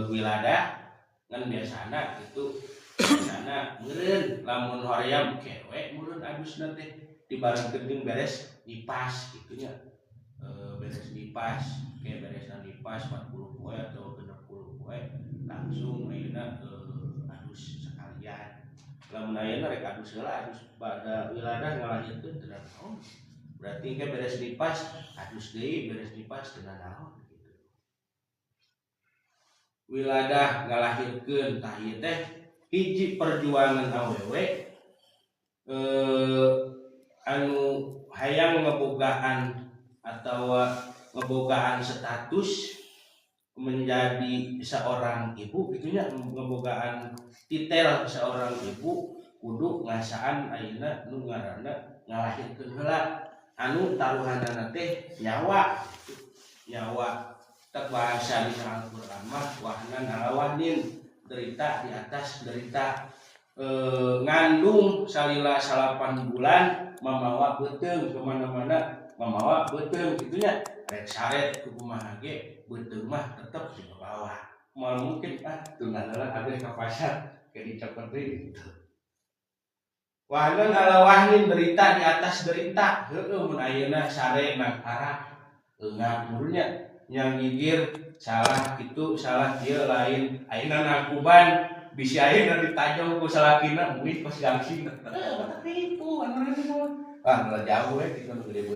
Wiladah kan biasana itu, biasana meureun lamun hoream kewe meureun adusna teh dibarengkeun jeung beres nipas gitu nya. Beres nipas, kayak beres nipas 40 poe atau 60 poe, langsung ayeuna adus sekalian. Lamun ayeuna rek adus heula, adus pada wiladah ngalahirkeun teu naon, berarti kayak beres nipas adus deui, beres nipas teu naon gitu. Wiladah ngalahirkeun tah ieu teh hiji perjuangan awewe anu hayang ngebogaan atau ngebogaan status menjadi seorang ibu gitu nya, ngebogaan titel seorang ibu, kudu ngasaan ayeuna nu ngaranna ngalahirkeun heula, anu taruhanana teh nyawa. Nyawa tak bahasa di Al-Qur'an mah wahnan ala wahnin, derita di atas derita. Ngandung salila 9 bulan, mamawa beuteung kemana-mana, mamawa beuteung gitu nya. Rek sare kumaha ge beuteung mah tetep dibawa. Moal mungkin, ah, tunda heula, abdi ka pasar ke dicopot deui gitu. Wahnan ala wahnin, derita di atas derita. Heueuh, mun ayeuna sare nangkara eungap murnya, yang gigir salah itu salah dia lain. Ayeuna nangkuban bisi ayeuna ditajong ku salakina, muih kos gangsing. Tipu anu. Ah, jauh we gitu nu gede.